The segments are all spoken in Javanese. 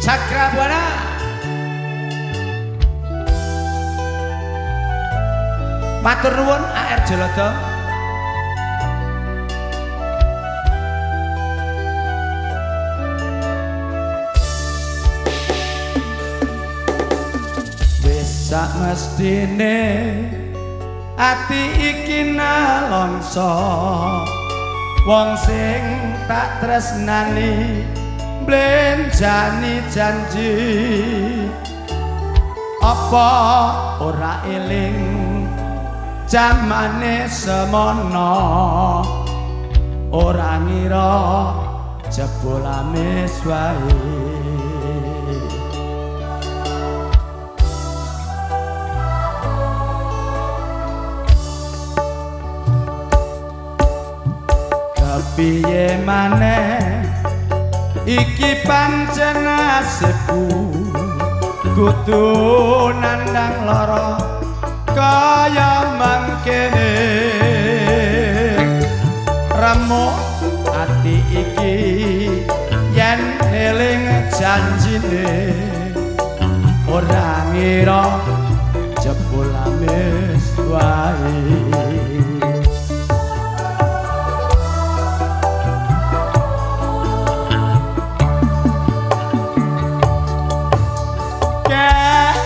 Cakra Buana. Matur nuwun AR Jolodo. Wis sak mestine ati iki nalongso, wong sing tak tresnani mblenjani janji. Apa ora eling jamane semono, ora ngira jebul amis wae. Kepiye maneh iki pancen nasibku, kudu nandang lara kaya mangkene. Remuk ati iki yen eling janjine, ora ngira jebul amis wae.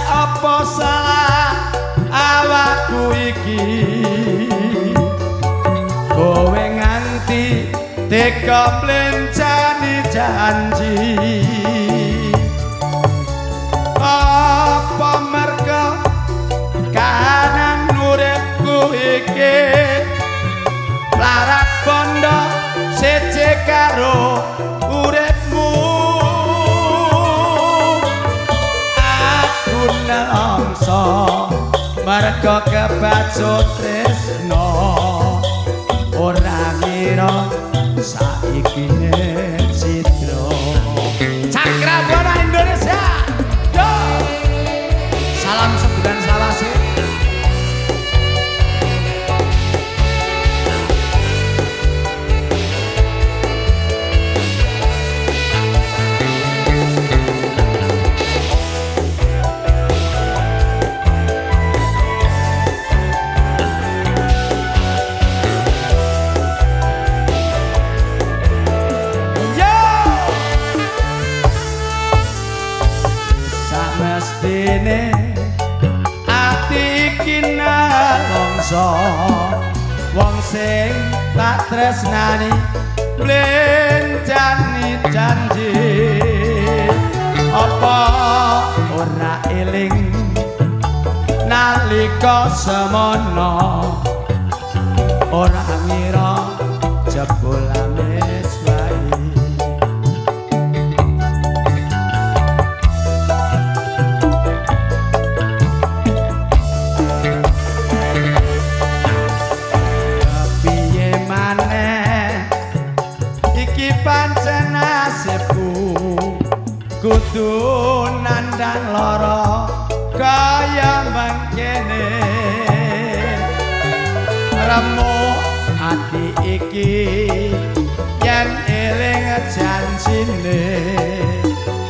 Apa salah awakku iki, kowe nganti teka blencani janji. Apa merga kahanan uripku iki larat bondo siji karo uripmu. Aku nelongso merga kebacut tresno, ora ngira saiki cidra. Cakra Buana Indonesia. Yo. Salam sebulan salawase. Mestine ati iki nalongso, wong sing tak tresnani blenjani janji. Apa ora eling nalika semono, ora ngira jebul amis wae. Pancen nasibku kudu nandang lara kaya mangkene. Remuk ati iki yen eling janjine,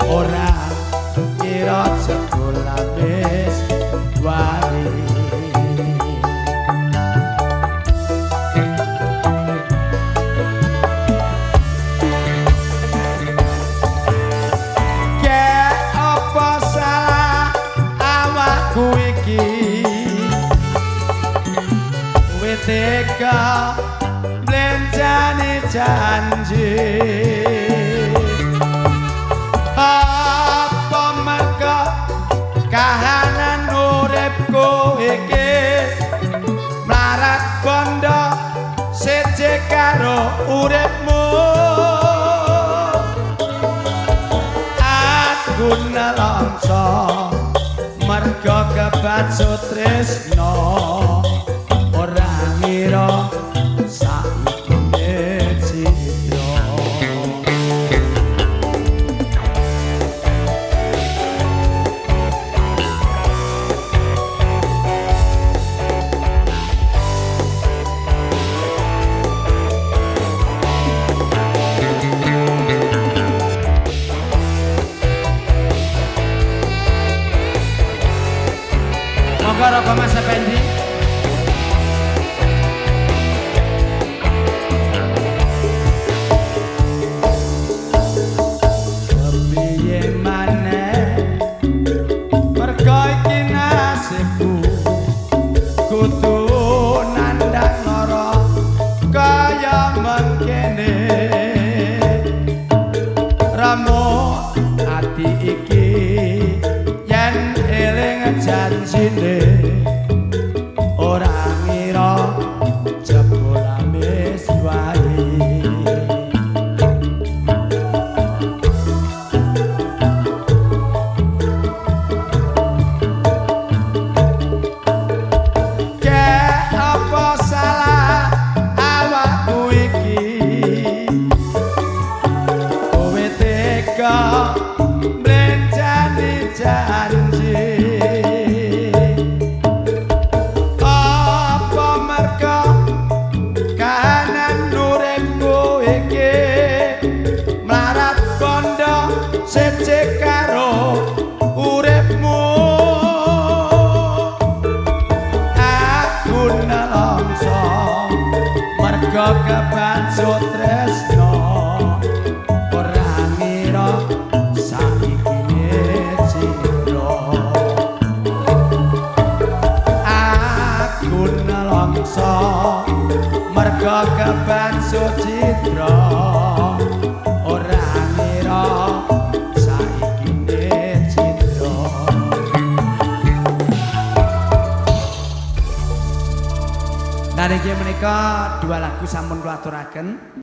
ora kira jebul amis wae. Teka blenjani janji. Apa merga kahanan uripku iki mlarat bondo siji karo uripmu. Aku nelongso merga kebacut tresno, ora ngira saiki cidra. Monggo Bapak Mas Effendi. Kepiye maneh mergo iki nasibku kudu nandhang lara kaya mengkene. Ramo ati iki yen eling janjine ora ngira jebul amis wae. Kek apa salah awakku iki, kowe tega mlencani janji. Apa mergo kahanan uripku iki mlarat bondo siji karo uripmu. Aku nelongso mergo kebacut tresno ora ngira saiki cidra. Aku nelongso mergo kebacut cidra ora ngira saiki cidra. Nah niki menika dua lagu sampun kula aturaken.